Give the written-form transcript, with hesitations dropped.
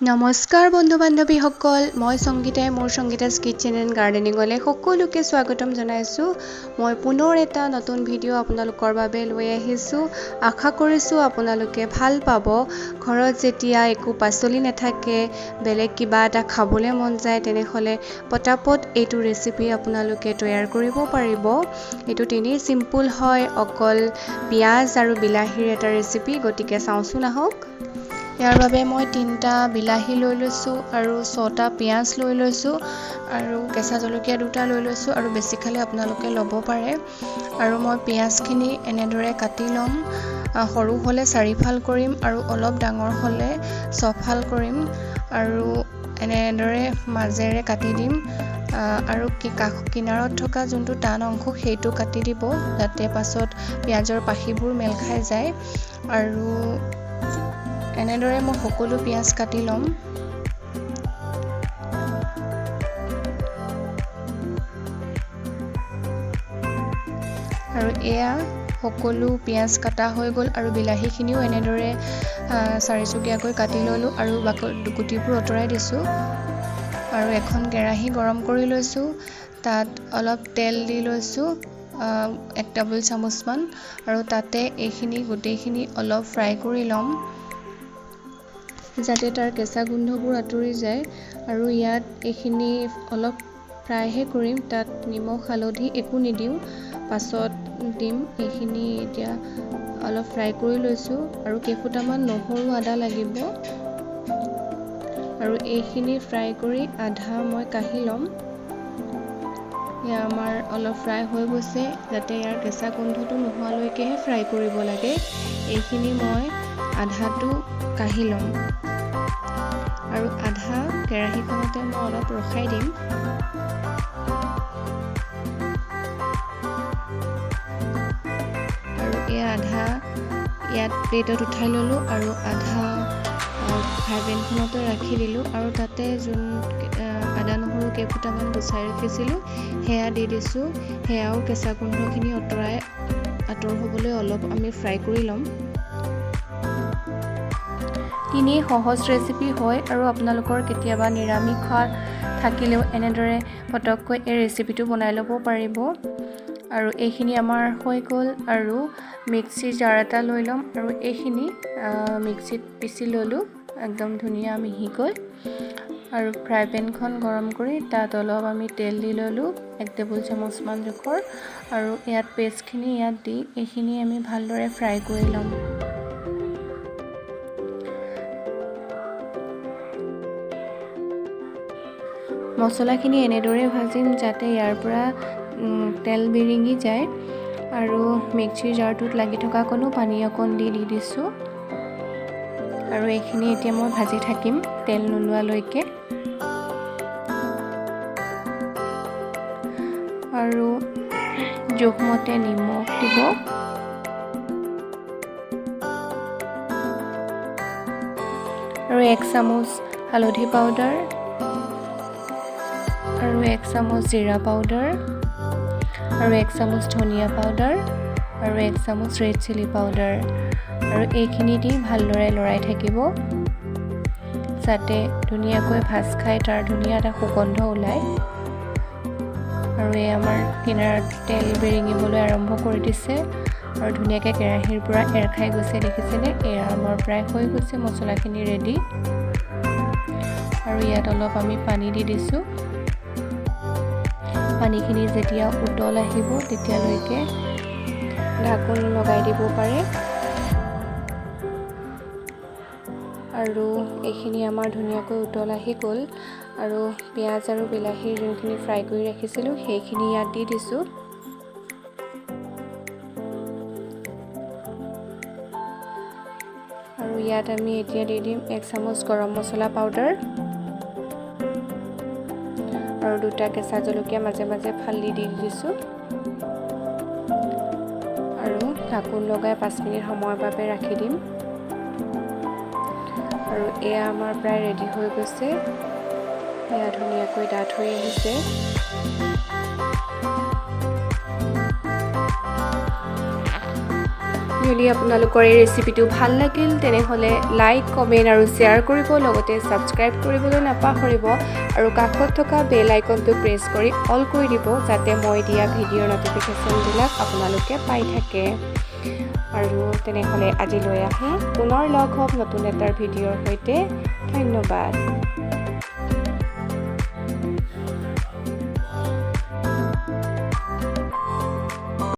নমস্কাৰ বন্ধু বান্ধৱীসকল, মই সংগীতাই মোৰ সংগীতাছ কিটচেন এণ্ড গাৰ্ডেনিঙলৈ সকলোকে স্বাগতম জনাইছোঁ। মই পুনৰ এটা নতুন ভিডিঅ' আপোনালোকৰ বাবে লৈ আহিছোঁ। আশা কৰিছোঁ আপোনালোকে ভাল পাব। ঘৰত যেতিয়া একো পাচলি নাথাকে, বেলেগ কিবা এটা খাবলৈ মন যায়, তেনেহ'লে পটাপট এইটো ৰেচিপি আপোনালোকে তৈয়াৰ কৰিব পাৰিব। এইটো তেনেই চিম্পুল হয়, অকল পিঁয়াজ আৰু বিলাহীৰ এটা ৰেচিপি। গতিকে চাওঁচোন আহক। ইয়াৰ বাবে মই 3টা বিলাহী লৈ লৈছোঁ আৰু 6টা পিঁয়াজ লৈ লৈছোঁ আৰু কেঁচা জলকীয়া 2টা লৈ লৈছোঁ আৰু বেছি খালে আপোনালোকে ল'ব পাৰে। আৰু মই পিঁয়াজখিনি এনেদৰে কাটি ল'ম। সৰু হ'লে 4 ফাল কৰিম আৰু অলপ ডাঙৰ হ'লে 6 ফাল কৰিম আৰু এনেদৰে মাজেৰে কাটি দিম। আৰু কিনাৰত থকা যোনটো টান অংশ সেইটো কাটি দিব, যাতে পাছত পিঁয়াজৰ পাখিবোৰ মেল খাই যায়। আৰু এনেদৰে মই সকলো পিঁয়াজ কাটি ল'ম। আৰু এয়া সকলো পিঁয়াজ কাটা হৈ গ'ল আৰু বিলাহীখিনিও এনেদৰে চাৰিচুকীয়াকৈ কাটি ল'লোঁ আৰু গুটিবোৰ আঁতৰাই দিছোঁ। আৰু এখন কেৰাহী গৰম কৰি লৈছোঁ, তাত অলপ তেল দি লৈছোঁ, 1 টেবুল চামুচমান, আৰু তাতে এইখিনি গোটেইখিনি অলপ ফ্ৰাই কৰি ল'ম যাতে তাৰ কেঁচা গোন্ধবোৰ আঁতৰি যায়। আৰু ইয়াত এইখিনি অলপ ফ্ৰাইহে কৰিম, তাত নিমখ হালধি একো নিদিওঁ, পাছত দিম। এইখিনি এতিয়া অলপ ফ্ৰাই কৰি লৈছোঁ আৰু কেইফুটামান নহৰু আদা লাগিব। আৰু এইখিনি ফ্ৰাই কৰি আধা মই কাঢ়ি ল'ম। এয়া আমাৰ অলপ ফ্ৰাই হৈ গৈছে, যাতে ইয়াৰ কেঁচা গোন্ধটো নোহোৱালৈকেহে ফ্ৰাই কৰিব লাগে। এইখিনি মই আধাটো কাঢ়ি ল'ম আৰু আধা কেৰাহীখনতে মই অলপ ৰখাই দিম। আৰু এই আধা ইয়াত প্লেটত উঠাই ল'লোঁ আৰু আধা ফ্ৰাই পেনখনতে ৰাখি দিলোঁ। আৰু তাতে যোন আদা নহৰু কেইফুটামান গুচাই ৰাখিছিলোঁ সেয়া দি দিছোঁ। সেয়াও কেঁচা গোন্ধখিনি আঁতৰ হ'বলৈ অলপ আমি ফ্ৰাই কৰি ল'ম। তেনেই সহজ ৰেচিপি হয় আৰু আপোনালোকৰ কেতিয়াবা নিৰামিষ খোৱা থাকিলেও এনেদৰে পটককৈ এই ৰেচিপিটো বনাই ল'ব পাৰিব। আৰু এইখিনি আমাৰ হৈ গ'ল। আৰু মিক্সিৰ জাৰ এটা লৈ ল'ম আৰু এইখিনি মিক্সিত পিচি ল'লোঁ একদম ধুনীয়া মিহিকৈ। আৰু ফ্ৰাই পেনখন গৰম কৰি তাত অলপ আমি তেল দি ল'লোঁ, 1 টেবুল চামুচমান জোখৰ। আৰু ইয়াত পেষ্টখিনি ইয়াত দি এইখিনি আমি ভালদৰে ফ্ৰাই কৰি ল'ম। মছলাখিনি এনেদৰে ভাজিম যাতে ইয়াৰ পৰা তেল বিৰিঙি যায়। আৰু মিক্সিৰ জাৰটোত লাগি থকা অকণো পানী অকণ দি দিছোঁ। আৰু এইখিনি এতিয়া মই ভাজি থাকিম তেল নোলোৱালৈকে। আৰু জোখমতে নিমখ দিব। আৰু 1 চামুচ হালধি পাউডাৰ আৰু 1 চামুচ জিৰা পাউডাৰ আৰু 1 চামুচ ধনিয়া পাউডাৰ আৰু 1 চামুচ ৰেড চিলি পাউডাৰ। আৰু এইখিনি দি ভালদৰে লৰাই থাকিব যাতে ধুনীয়াকৈ ভাজ খাই তাৰ ধুনীয়া এটা সুগন্ধ ওলায়। আৰু এই আমাৰ কিনাৰত তেল বিৰিঙিবলৈ আৰম্ভ কৰি দিছে আৰু ধুনীয়াকৈ কেৰাহীৰ পৰা এৰ খাই গৈছে, দেখিছেনে? এয়া আমাৰ প্ৰায় হৈ গৈছে মছলাখিনি ৰেডি। আৰু ইয়াত অলপ আমি পানী দি দিছোঁ। পানীখিনি যেতিয়া উতল আহিব তেতিয়ালৈকে ঢাকোন লগাই দিব পাৰে। আৰু এইখিনি আমাৰ ধুনীয়াকৈ উতল আহি গ'ল। আৰু পিঁয়াজ আৰু বিলাহীৰ যোনখিনি ফ্ৰাই কৰি ৰাখিছিলোঁ সেইখিনি ইয়াত দি দিছোঁ। আৰু ইয়াত আমি এতিয়া দি দিম 1 চামুচ গৰম মছলা পাউডাৰ আৰু 2টা কেঁচা জলকীয়া মাজে মাজে ফালি দি দিছোঁ। আৰু ঢাকোন লগাই 5 মিনিট সময়ৰ বাবে ৰাখি দিম। আৰু এয়া আমাৰ প্ৰায় ৰেডি হৈ গৈছে। এয়া ধুনীয়াকৈ ডাঠ হৈ আহিছে। যদি আপোনালোকৰ এই ৰেচিপিটো ভাল লাগিল, তেনেহ'লে লাইক, কমেণ্ট আৰু শ্বেয়াৰ কৰিব, লগতে ছাবস্ক্ৰাইব কৰিবলৈ নাপাহৰিব আৰু কাষত থকা বেল আইকনটো প্ৰেছ কৰি অল কৰি দিব, যাতে মই দিয়া ভিডিঅ'ৰ ন'টিফিকেশ্যনবিলাক আপোনালোকে পাই থাকে। আৰু তেনেহ'লে আজিলৈ আহোঁ। পুনৰ লগ হ'ম নতুন এটাৰ ভিডিঅ'ৰ সৈতে। ধন্যবাদ।